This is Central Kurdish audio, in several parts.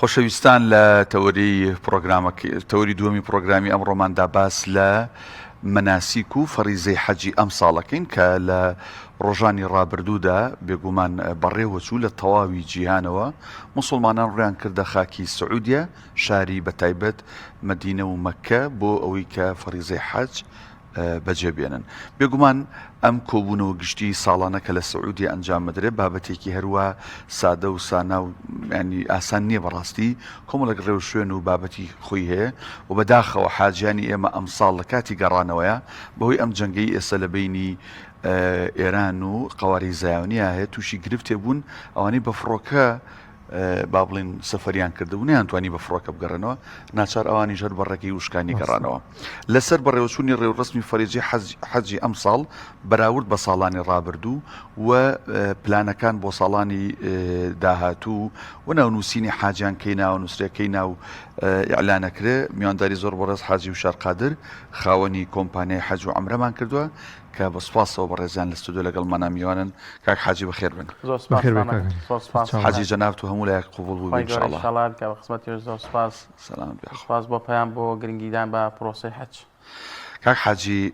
خۆشەویستان لە تەوەری پرۆگرامەکە تەوەری دووەمی پرۆگرامی ئەمڕۆماندا باس لە مەناسیک و فەریزەی حەجی ئەمساڵەکەین کە لە ڕۆژانی ڕابردوودا بێگومان بەڕێوەچوو لە تەواوی جیهانەوە موسڵمانان ڕویان کردە خاکی سعودیە شاری بەتایبەت مەدینە و مەککە بۆ ئەوەی کە فەریزەی حەج بەجێ بێنن. بێگومان ئەم کۆبوونەوە گشتی ساڵانە کە لە سعودیە ئەنجام بدرێت بابەتێکی هەروا سادە و سانا و ینی ئاسان نییە بەڕاستی کۆمەڵێک ڕێوشوێن و بابەتی خۆی هەیە و بەداخەوە حاجیانی ئێمە ئەمساڵ لە کاتی گەڕانەوەیە بەهۆی ئەم جەنگەی ئێستا لە بینی ئێران و قواری زایۆنیە هەیە تووشی گرفتێ بوون ئەوانەی بە فڕۆکە با بڵین سەفەریان کردبوو نەیانتوانی بە فڕۆکە بگەڕێنەوە ناچار ئەوانیش هەر بە ڕێگەی وشکانی گەڕانەوە لەسەر بەڕێوەچوونی ڕێوڕەسمی فەریزەی حەجی ئەمساڵ بەراورد بە ساڵانی ڕابردوو و پلانەکان بۆ ساڵانی داهاتوو و ناونووسینی حاجیان کەی ناوەنووسرێ کەی ناو ئیعلانەکرێ میوانداری زۆر بەڕێز حاجی وشار قادر خاوەنی کۆمپانیای حەج و عەمرەمان کردووە کە بە سوپاسەوە بەڕێزیان لە ستۆدیۆ لەگەڵمانا میوانن. کاک حاجی بەخێر بن. زۆر سپاس بەخێر بێی مامە کاک زۆر سپاس حاجی جەنابت و هەموو لایەک قبوڵ بوو خوای ان گەورە شاء الله. ان شاء الله بکا بە خزمەتی زۆر سپاس سەلامەت بێ. سپاس بۆ پەیام بۆ گرنگیدان بە پرۆسەی حەج. کاک حاجی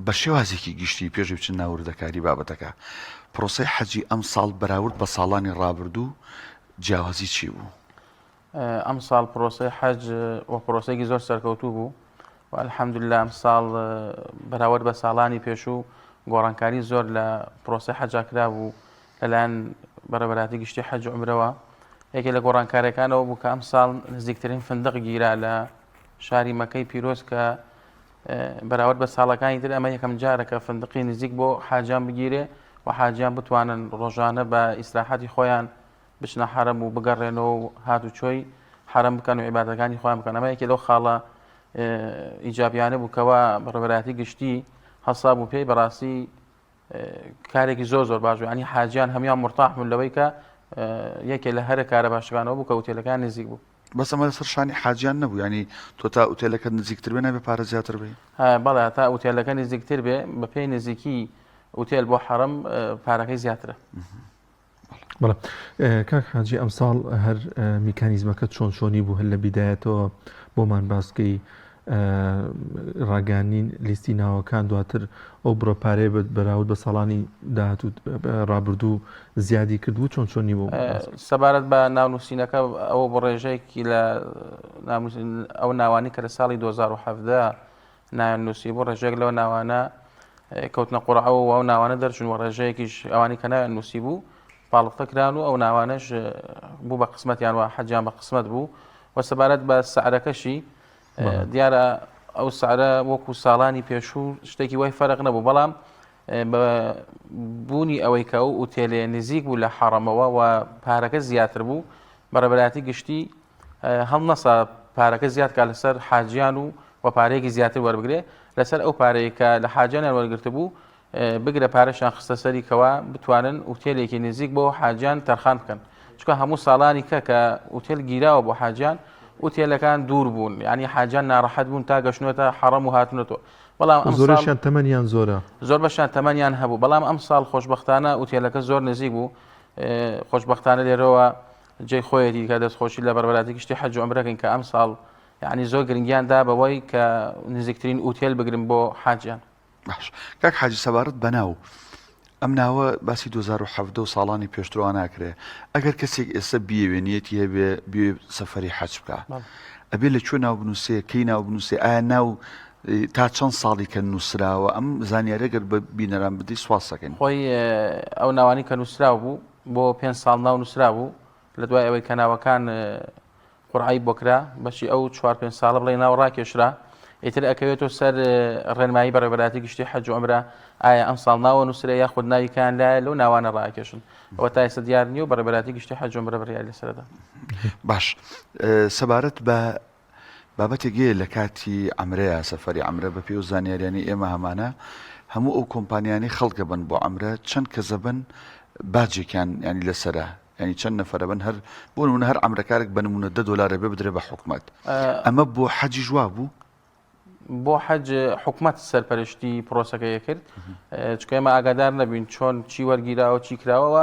بە شێوازێکی گشتی پێش بچن ناو وردەکاری بابەتەکە پرۆسەی حەجی ئەمساڵ بەراورد بە ساڵانی ڕابردوو جیاوازی چی بوو؟ ئەمساڵ پرۆسەی حەج و پرۆسەیەکی زۆر سەرکەوتوو بوو و الحمدلله ئەمساڵ بەراورد بە ساڵانی پێشوو گۆڕانکاری زۆر لە پرۆسەی حەجا کرابوو لەلایەن بەڕێوەبەرایەتی گشتی حەج و عومرەوە یەکێ لە گۆڕانکاریەکانەوە بوو کە ئەمساڵ نزیکترین فندق گیرا لە شاری مەکەی پیرۆز کە بەراورد بە ساڵەکانی تر ئەمە یەکەم جارە کە فندقی نزیک بۆ حاجیان بگیرێ و حاجیان بتوانن ڕۆژانە بە ئیسراحەتی خۆیان بچنە حەرەم و بگەڕێنەوە و هاتوچۆی حەرەم بکەن و عیبادەکانی خۆیان بکەن ئەمە یەکێ لەو خاڵە ئیجابیانە بوو کەوا بەڕێوەبەرایەتی گشتی هەسا بوو پێی بەڕاستی کارێکی زۆر زۆر باش بوو ینی حاجیان هەموان مرتاح بوون لەوەی کە یەکێ لە هەرە کارە باشەکانەوە بوو کە ئوتێلەکان نزیک بوو بەس ئەمە لەسەر شانی حاجیان نەبوو ینی تۆ تا ئوتێلەکە نزیکتر بێ نابێ پارە زیاتر بێ بەڵێ تا ئوتێلەکە نزیکتر بێ بەپێی نزیکی ئوتێل بۆ حەرەم پارەکەی زیاترە بەڵێ کاک حاجی ئەمساڵ هەر میکانیزمەکە چۆن چۆنی بوو هەر لە بیدایەتەوە بۆمان باسکەی ڕاگەیاندنی لیستی ناوەکان دواتر ئەو بڕە پارەیە بە بەراورد بە ساڵانی داهاتوو ڕابردوو زیادی کردبوو چۆن چۆنی بوو سەبارەت بە ناونووسینەکە ئەوە بۆ ڕێژەیەکی لە ئەو ناوانی کە لە ساڵی 2017 ناویان نووسیبوو، ڕێژەیەک لەو ناوانە کەوتنە قوڕعەوە و ئەو ناوانە دەرچوون و ڕێژەیەکیش ئەوانی کە ناویان نووسیبوو پاڵفتە کران و ئەو ناوانەش بوو بە قسمەتیان و حەجیان بە قسمەت بوو و سەبارەت بە سعرەکەشی دیارە ئەو سعرە وەکو ساڵانی پێشوو شتێکی وای فەرق نەبوو بەڵام بە بوونی ئەوەی کە ئەو ئوتێلێ نزیک بوو لە حەڕەمەوە و پارەکە زیاتر بوو بەڕێبەرایەتی گشتی هەڵنەسا پارەکە زیاد کا لەسەر حاجیان و و پارەیەکی زیاتر وەربگرێ لەسەر ئەو پارەیە کە لە حاجیانیان وەرگرتبوو بگرە پارەشیان خستە سەری کەوا بتوانن ئوتێلێکی نزیک بۆ حاجیان تەرخان بکەن چونکە هەموو ساڵانی کە کە ئوتێل گیراوە بۆ حاجیان ئوتێلەکان دوور بوون یعنی حاجیان ناڕەحەت بوون تا گەشتنەتە حەڕەم و هاتنەتەوە بەڵام ئەم زۆرشیان تەمەنیان زۆرە زۆر بەشیان تەمەنیان هەبوو بەڵام ئەم ساڵ خۆشببختانە ئوتێلەکە زۆر نزیک بوو خۆشببختانە لێرەوە جێی خۆیەتی کە دەستخۆشی لە بەڕێوەبەرایەتی گشتی حەج و عومرە کەین کە ئەمساڵ یعنی زۆر گرنگیان دا بەوەی کە نزیکترین ئوتێل بگرن بۆ حاجیان. باش کاک حاجی سەبارەت بە ناو ئەم ناوە باسی 2017 و ساڵانی پێشترەوە ناکرێ ئەگەر کەسێک ئێستا بیەوێ نیەتی هەبێ بێ سەفەری حەج بکە ئەبێ لە کوێ ناو بنووسێ کەی ناو بنووسێ ئایا ناو تا چەند ساڵی کە نووسراوە ئەم زانیارە گەر بە بینەران بدەی سواس دەکەین. خۆی ئەو ناوانی کە نووسراو بوو بۆ پێنج ساڵ ناو نووسرابوو لە دوای ئەوەی کە ناوەکان قورعەی بۆ کرا بەشی ئەو چوار پێنج ساڵە بڵێ ناو ڕاکێشرا ئیتر ئەکەوێتەوە سەر ڕێنمایی بەڕێوەبەرایەتی گشتی حەج و عومرە ئایا ئەم ساڵ ناوە نووسرێ یاخود ناوی کان لایە لەو ناوانە ڕاکێشن ئەوە تا ئێستا دیار نییە و بەڕێوەبەرایەتی گشتی حەج و عومرە بڕیاری لەسەر دەدا. باش سەبارەت بە بابەتێک هەیە لە کاتی عەمرەیا سەفەری عەمرە بە پێی ئەو زانیاریانەی ئێمە هەمانە هەموو ئەو کۆمپانیانەی خەڵک ئەبەن بۆ عەمرە چەند کەس ئەبەن باجێکیان ینی لەسەرە ینی چەند نەفەرە بن هەر بۆ نمونە هەر عەمرەکارێک بە نمونە دە دۆلارە بێ بدرێ بە حکومەت ئەمە بۆ حەجیش وا بوو؟ بۆ حەج حکومەت سەرپەرشتی پرۆسەکەی کرد چونکە ئێمە ئاگادار نەبووین چۆن چی وەرگیراوە چی کراوە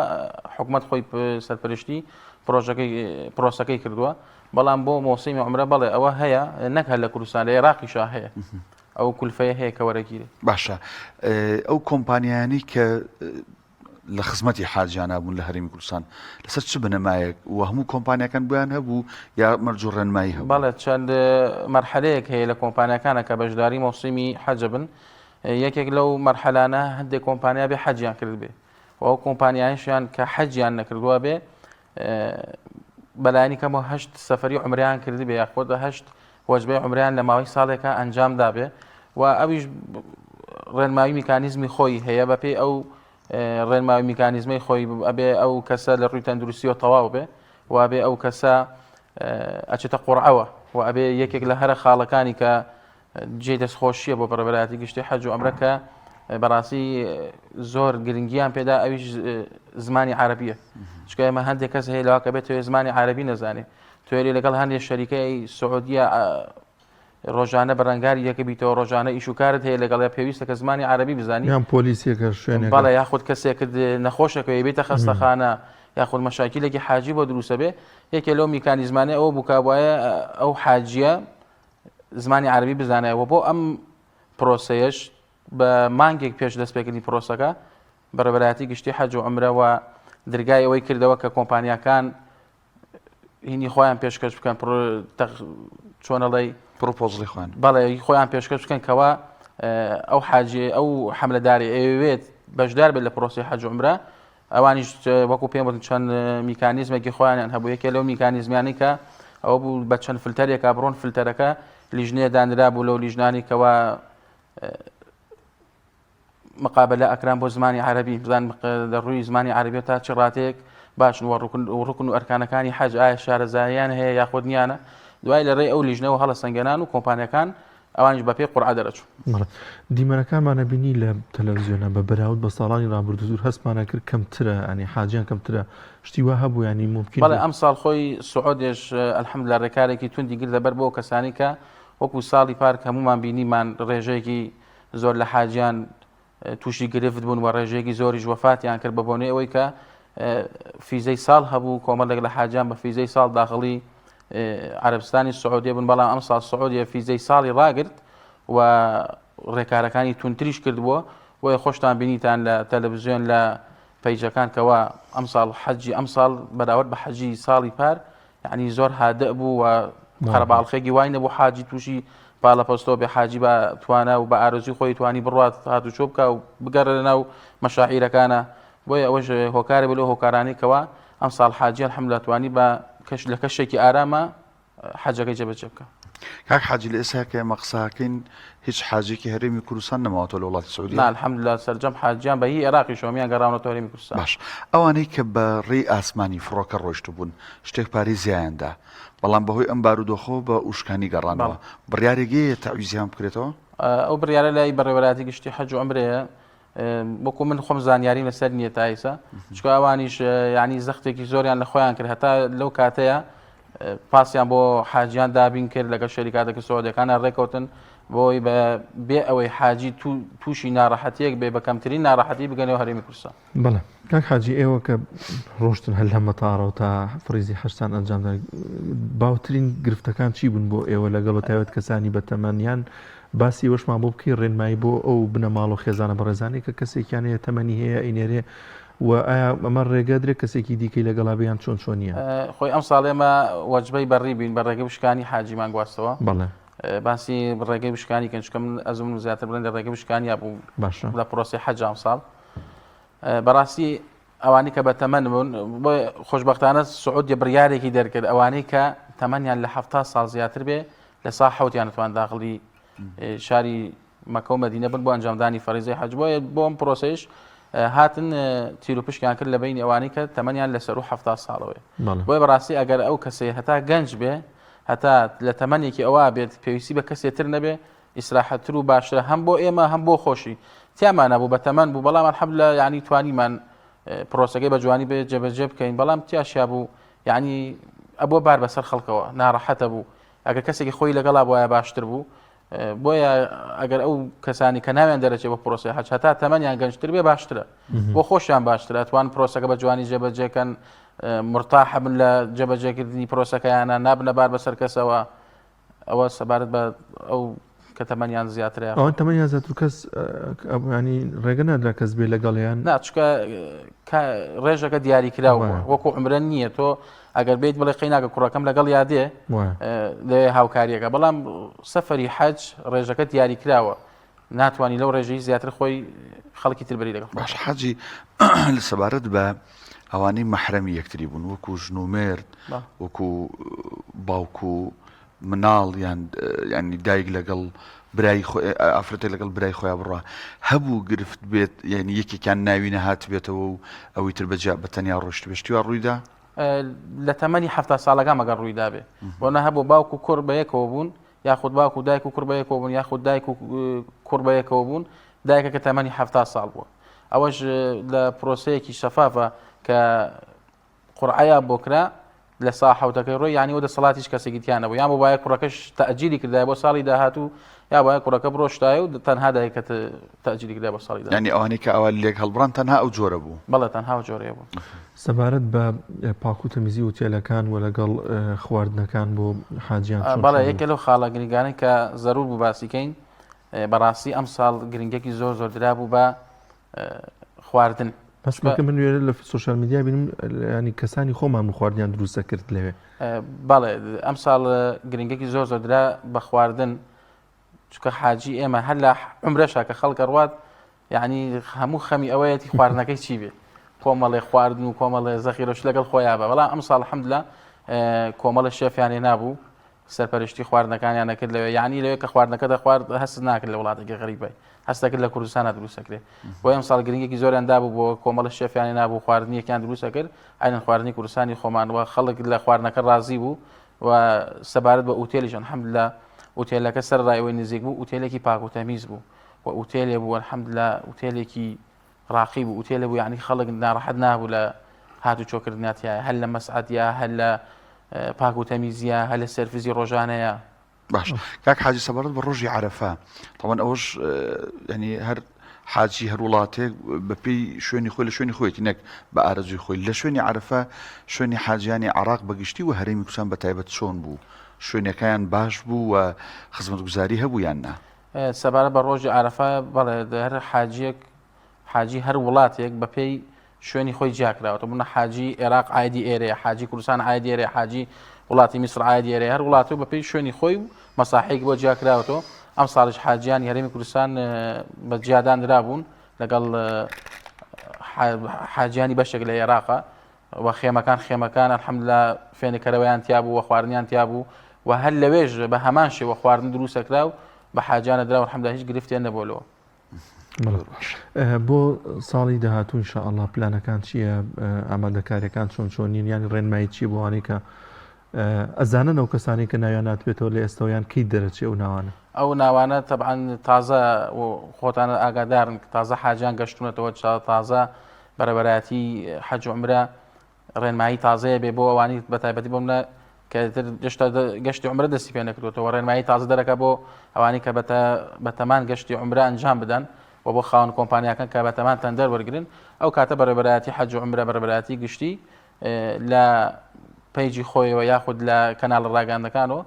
حکومەت خۆی سەرپەرشتی پرۆژەکەی پرۆسەکەی کردووە بەڵام بۆ مۆسیمی عمرە بەڵێ ئەوە هەیە نەک هەر لە کوردستان لە عێراقیشا هەیە ئەو کولفەیە هەیە کە وەرەگیرێ. باشە ئەو کۆمپانیایانەی کە لە خزمەتی حاجیانا بوون لە هەرێمی کوردستان لەسەر چ بنەمایەک و هەموو کۆمپانیاکان بۆیان هەبوو یا مەرج و ڕێنمایی هەبوو؟ بەڵێ چەند مەرحەلەیەک هەیە لە کۆمپانیاکانە کە بەشداری مۆسیمی حەجە بن یەکێک لەو مەرحەلانە هەندێک کۆمپانیا بێ حەجیان کردبێ و ئەو کۆمپانیایشیان کە حەجیان نەکردووە بێ بەلایەنی کەمەوە هەشت سەفەری عومرەیان کردبێ یاخود هەشت وەجبەی عومرەیان لە ماوەی ساڵێکا ئەنجام دابێ و ئەویش ڕێنمایی میکانیزمی خۆی هەیە بەپێی ئەو ڕێنمایی میکانیزمەی خۆی ئەبێ ئەو کەسە لە ڕووی تەندروستیەوە تەواو بێ و ئەبێ ئەو کەسە ئەچێتە قوڕعەوە و ئەبێ یەکێک لە هەرە خاڵەکانی کە جێی دەستخۆشییە بۆ بەڕێوەبەرایەتی گشتی حەج و عەمرە کە بەڕاستی زۆر گرنگیان پێدا ئەویش زمانی عربیە چکە ئێمە هەندێک کەس هەیە لەواکە بێت توێ زمانی عربی نەزانێ توێری لەگەڵ هەندێک شەریکەی سعودیە ڕۆژانە بەرەنگاری یەکە بیتەوە ڕۆژانە ئیش و کارت هەیە لەگەڵ پێویستە کە زمانی عربی بزانی یان پۆلیسێکە شوێنێک بەڵێ یاخود کەسێکت نەخۆشەکە بێتە خەستەخانە یاخود مەشاکیلێکی حاجی بۆ دروستە بێ یەکێ لەو میکانیزمانەی ئەوە بوو کابواە ئەو حاجیە زمانی عەرەبی بزانێت و بۆ ئەم پرۆسەیەش بە مانگێک پێش دەستپێکردنی پرۆسەکە بەڕێوەبەرایەتی گشتی حەج و عومرە و درگای ئەوەی کردەوە کە کۆمپانیاکان هینی خۆیان پێشکەش بکەن چۆنەڵی پرۆپۆزڵی خۆیان بەڵێ خۆیان پێشکەش بکەن کەوا ئەو حاجی ئەو حەملەداری ئەوێت بەشدار بێت لە پرۆسی حەج و عومرە ئەوانیش وەکو پێم وتن چەند میکانیزمێکی خۆیانیان هەبوو یەکێ لەو میکانیزمیانی کە ئەوە بوو بە چەند فلتەرێکا بڕۆن فلتەرەکە لیژنەیە دانرا بوو لەو لیژنانی کەوا مقابلە ئەکران بۆ زمانی عەربی بزان لە ڕووی زمانی عەربی تا چ ڕاتێک باشن و ڕکن و ڕکن و ئەرکانەکانی حەج ئایا شارەزاییان هەیە یاخود نیانە دوای لە ڕێی ئەو لیژنەوە هەڵە سەنگەنان و کۆمپانیەکان ئەوانیش بەپێی قورعە دەرەچوون. بەڵێ دیمەنەکانمان ئەبینی لە تەلەڤزیۆنە بە بەراورد بە ساڵانی ڕابردوو زۆر هەستمان ئەکرد کەمترە ینی حاجیان کەمترە شتی وا هەبوو ینی مومکین بەڵێ ئەمساڵ خۆی سعودێش الحمدلله ڕێکارێکی توندی گرتە بەر بۆ کەسانی کە وەکو ساڵی پار کە هەموومان بینیمان ڕێژەیەکی زۆر لە حاجیان تووشی گرفت بوون و ڕێژەیەکی زۆریش وەفاتیان کرد بە بۆنەی ئەوەی کە فیزەی ساڵ هەبوو کۆمەڵێک لە حاجیان بە فیزەی ساڵ داخڵی عەربستانی سعودیە بوون بەڵام ئەم ساڵ سعودیە فیزەی ساڵی ڕاگرت و ڕێکارەکانی تونتریش کردبووە بۆیە خۆشتان بینیتان لە تەلەڤزیۆن لە پەیجەکان کەوا ئەم ساڵ حەجی ئەم ساڵ بەراورد بە حەجی ساڵی پار یعنی زۆر هادئ بوو و قەرەباڵخێکی وای نەبوو حاجی تووشی پاڵەپەستۆ بێ حاجی بە توانا و بە ئارەزوی خۆی توانی بڕات هاتوچۆ بکە و بگەڕێ لە ناو مەشاعیرەکانە بۆیە ئەوەش هۆکارە بێ لەو هۆکارانەی کەوا ئەم ساڵ حاجی الحمدلله توانی بە کەش لە کەشێکی ئارامە حەجەکەی جێبەجێ بکە. کاک حاجی لە ئێستا کە ئێمە قسەکەین هیچ حاجێکی هەرێمی کوردستان نەماوەتەوە لە وڵاتی سعودیە؟ نا الحمدلله سەرجەم حاجیان بە هی عێراقیش هەموویان گەڕاونەتەوە هەرێمی کوردستان. باش ئەوانەی کە بە ڕێی ئاسمانی فڕۆکە ڕۆیشتبوون شتێک پارەی زیایان دا بەڵام بەهۆی ئەم بارودۆخەوە بە وشکانی گەڕانەوە بڕیارێک هەیە تەعویزیان بکرێتەوە؟ ئەو بڕیارە لای بەڕێوەبەرایەتی گشتی حەج و عومرەیە وەکو من خۆم زانیاریم لەسەر نییە تا ئیسا چکە ئەوانیش ینی زەختێکی زۆریان لە خۆیان کرد هەتا لەو کاتەیە پاسیان بۆ حاجیان دابین کرد لەگەڵ شەریکاتەکە سعودەکانە ڕێکەوتن بۆی بە بێ ئەوەی حاجی تووشی ناڕەحەتیەک بێ بە کەمترین ناڕەحەتی بگەنەوە هەرێمی کوردستان. بەڵێ کاک حاجی ئێوە کە ڕۆشتن هەر لە مەتارەوە تا فریزی حەشتان ئەنجامدا باوترین گرفتەکان چی بوون بۆ ئێوە لەگەڵ بە تایبەت کەسانی بەتەمەن یان باسی ئەوەشمان بۆ بکەی ڕێنمایی بۆ ئەو بنەماڵ و خێزانە بەڕێزانەی کە کەسێکیان هەیە تەمەنی هەیە ئەینێرێ و ئایا ئەمە ڕێگە درێ کەسێکی دیکەی لەگەڵا بێ یان چۆن چۆنیە؟ خۆی ئەم ساڵ ئێمە وەجبەی بەڕی بین بە ڕێگەی وشکانی حاجیمان گواستەوە. بەڵێ. باسی ڕێگەی وشکانی کەن چونکە من ئەزموونم زیاتر بڵێن لە ڕێگەی وشکانیا بوو باشە لە پرۆسەی حەج ئەم ساڵ بەڕاستی ئەوانەی کە بە تەمەن بوون بۆ خۆشببختانە سعودیە بڕیارێکی دەرکرد ئەوانەی کە تەمەنیان لە ه ساڵ زیاتر بێ لە سا حوتیان توان داخلی شاری مەکە و مەدینە بن بۆ ئەنجامدانی فەریزەی حەج بۆیە بۆ ئەم پرۆسەیش هاتن تیر و پشکیان کرد لە بینی ئەوانەی کە تەمەنیان لە سەر و ه ساڵەوەی بۆیە بەڕاستی ئەگەر ئەو کەسەی هەتا گەنج بێ هەتا لە تەمەنێکی ئەوە بێت پێویستی بە کەسێ تر نەبێ ئیسراحەتتر و باشترە هەم بۆ ئێمە هەم بۆ خۆشی تیامانە بوو بە تەمەن بوو بەڵام الحمدلله یعنی توانیمان پرۆسەکەی بە جوانی بێ جێبەجێ بکەین بەڵام تیاشیا بوو یعنی ئەبووە بار بەسەر خەڵکەوە ناڕەحەتە بوو ئەگەر کەسێکی خۆی لەگەڵا بواە باشتر بوو بۆیە ئەگەر ئەو کەسانی کە ناویان دەرەچێ بە پرۆسی حەج هەتا تەمەنیان گەنجتر بێ باشترە بۆ خۆشیان باشترە توان پرۆسەکە بە جوانی جێبەجێکەن. مرتاحە بن لە جێبەجێکردنی پرۆسەکەیانە نابنە بار بەسەر کەسەوە ئەوە سەبارەت بە ئەو کە تەمەنیان زیاترە ئەوان تەمەنیان زیاتر کەس ینی ڕێگە نادرا کەس بێ لەگەڵیان نا چکە ڕێژەکە دیاری کراوە وەکو عمرە نییە تۆ ئەگەر بیت بڵێ قەیناکە کوڕەکەم لەگەڵ یادێ لێ هاوکاریەکە بەڵام سەفەری حەج ڕێژەکە دیاری کراوە ناتوانانی لەو ڕێژەی زیاتر خۆی خەڵکی تر بەری لەگەڵ باش حەجی لە سەبارەت بە ئەوانەی مەحرەمی یەکتری بوون وەکو ژن و مێرد وەکو باوک و مناڵ یان ینی دایک لەگەڵ برای ئافرەتێک لەگەڵ برای خۆیان بڕە هەبوو گرفت بێت یعنی یەکێکیان ناوی نەهات بێتەوە و ئەوی تر بەجیا بە تەنیا ڕۆشت بێشتیوا ڕوویدا لە تەمەنی ه ساڵەکان مەگەر ڕوویدا بێ بۆ نە هەبوو باوک و کوڕ بە یەکەوە بوون یاخود باوک و دایک و کوڕ بە یەکەوە بوون یاخود دایک و کوڕ بە یەکەوە بوون دایکەکە تەمەنی ه ساڵ بووە ئەوەش لە پرۆسەیەکی شەفافە کە قورعەیان بۆ کرا لە سا حوتەکەی ڕۆی یانی و دەسەڵات هیچ کەسێکی تیا نەبوو یان بۆ وایە کوڕەکەش تەئجیلی کردای بۆ ساڵی داهاتوو یا وایە کوڕەکە بڕۆشتایە و تەنها دایکە تەئجیلی کردای بۆ ساڵی داهاتوو یانی ئەوانەی کە ئەوە لێک هەڵبڕان تەنها ئەو جۆرە بوو؟ بەڵێ تەنها ئەو جۆرەیە بوو. سەبارەت بە پاک و تەمیزی ئوتێلەکان و لەگەڵ خواردنەکان بۆ حاجیان چۆن بەڵێ یەکێ لەو خاڵە گرنگانەی کە زەرور بوو باسی کەین بەڕاستی ئەمساڵ گرنگێکی زۆر زۆر درابوو بە خواردن. پسمەکە من وێرە لە social media بینم ینی کەسانی خۆمان خواردنیان دروستە کرد لەوێ. بەڵێ ئەم ساڵ گرنگێکی زۆر زۆر درا بە خواردن چکە حاجی ئێمە هەر لە عمرەشە کە خەڵکە ڕوات یعنی هەموو خەمی ئەوەیەتی خواردنەکەی چی بێ کۆمەڵێ خواردن و کۆمەڵێ زەخیرەش لەگەڵ خۆیان بە بەڵام ئەم ساڵ حەمدلە کۆمەڵە شێفیانێ نابوو سەرپەرشتی خواردنەکانیان ئەکرد لەوێ یانی لەوێ کە خواردنەکە دەخوارد هەست ناکرد لە وڵاتێکی غەریبای هەست دەکرد لە کوردستانە دروست دەکرێت بۆ ئەم ساڵ گرنگێکی زۆریان دابوو بۆ کۆمەڵە شێفیانی نابوو خواردنیەکیان دروست دەکرد ئاینەن خواردنی کوردستانی خۆمان و خەڵک لە خواردنەکە ڕازی بوو و سەبارەت بە ئوتێلیش الحمدلله ئوتێلەکە سەر ڕایەوەی نزیک بوو ئوتێلێکی پاک و تەمیز بوو و ئوتێلێ بوو الحمدلله ئوتێلێکی ڕاقی بوو ئوتێلە بوو یعنی خەڵک ناڕەحەت نابوو لە هاتوچۆ کردنا تایە هەر لە مەسعەدیا هەر لە پاک و تەمیزیە هەر لە سەرفزی ڕۆژانەیە. باش کاک حاجی سەبارەت بە ڕۆژی عەرەفە تاوان ئەوەش ینی هەر حاجی هەر وڵاتێک بەپێی شوێنی خۆی لە شوێنی خۆیەتی نەک بە ئارەزوی خۆی لە شوێنی عەرەفە شوێنی حاجیانی عراق بەگشتی و هەرێمی کوردستان بە تایبەت چۆن بوو شوێنەکەیان باش بوو و خزمەتگوزاری هەبوو یان نا؟ سەبارەت بە ڕۆژی عەرەفە بەڵێ هەر حاجیەک حاجی هەر وڵاتێک بەپێی شوێنی خۆی جیاکراوەتە بوونە حاجی عێراق ئایدی ئێرەیە حاجی کوردستان ئایدی ئێرەیە حاجی وڵاتی میسر ئایدی ئێرەیە هەر وڵات و بەپێی شوێنی خۆی و مەساحێک بۆ جیاکراوەتەوە ئەم ساڵیش حاجیانی هەرێمی کوردستان بە جیادان درابوون لەگەڵ حاجیانی بەشێک لە عێراقا و خێمەکان خێمەکان الحمدللە فێنکەرەوەیان تیابوو و خواردنیان تیابوو و هەر لەوێش بە هەمان شێوە خواردن دروستەکرا و بە حاجیانە درا و الحمدللە هیچ گرفتیان نەبوو لەوە. بۆ ساڵی داهاتوو ان شاء الله پلانەکان چییە ئامادەکاریەکان چۆن چۆنین یانی ڕێنمایی چییە بۆ ئەوانەی کە ئەزانن ئەو کەسانی کە ناویان ناتبێتەوە لە ئێستەوە یان کەی دەرەچێ ئەو ناوانە؟ ئەو ناوانە تەبعەن تازە خۆتان ئاگادارن تازە حاجیان گەشتونەتەوە تازە بەڕێوەبەرایەتی حەج و عومرە ڕێنمایی تازەیە بێ بۆ ئەوانی بە تایبەتی بۆ منە کە گەشتا گەشتی عمرە دەستی پێ نەکردوەوە ڕێنمایی تازە دەرەکە بۆ ئەوانی کە بەتەمان گەشتی عمرە ئەنجام بدەن و بۆ خاوەن کۆمپانیاکان کە بەتەمان تەندەر وەرگن ئەو کاتە بەڕێبەرایەتی حەج و عمرە بەڕێبەرایەتی گشتی لە page ی خۆیەوە یاخود لە کەناڵە ڕاگەاندەکانەوە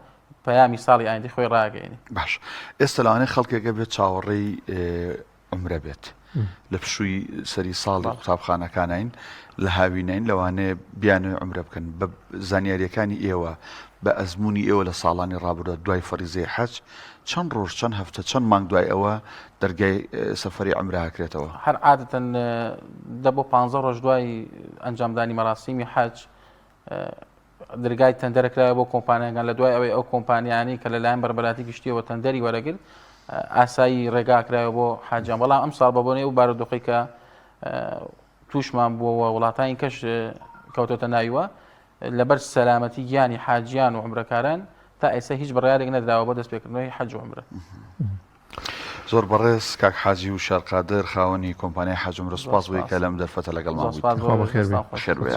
پەیامی ساڵی ئایندەی خۆی ڕاگەێنی باش ئێستا لەوانەیە خەڵکێکە بێت چاوەڕێی عومرە بێت لە پشووی سەری ساڵی قوتابخانەکانین لە هاوینین لەوانەیە بیانەوێ عومرە بکەن بە زانیاریەکانی ئێوە بە ئەزمموی ئێوە لە ساڵانی ڕابردووە دوای فەریزەی حەج چەند ڕۆژ چەند هەفتە چەند مانگ دوای ئەوە دەرگای سەفەری عومرە ئەکرێتەوە؟ هەر عادەتەن دە بۆ پانزە ڕۆژ دوای ئەنجامدانی مەراسیمی حەج درگای تەندەرە کرایە بۆ کۆمپانیاکان لە دوای ئەوەی ئەو کۆمپانیانی کە لەلایەن بەربەراتی گشتیەوە تەندەری وەرەگرت ئاسایی ڕێگا کرایە بۆ حاجیان بەڵام ئەم ساڵ بە بۆنەی ئەو بارودۆخی کە تووشمان بووەوە وڵاتانی کەش کەوتۆتە ناویوە لەبەر سەلامەتی گیانی حاجیان و عمرەکاران تا ئێستا هیچ بڕیارێک نەدراوە بۆ دەستپێکردنەوەی حەج و عمرە. زۆر بەڕێز کاک حاجی وشار قادر خاوەنی کۆمپانیای حەج عومرە سوپاس بۆی کە لەم دەرفەتە لەگەڵمان بوویت. خوا بەخێر بێ. خێر بێ.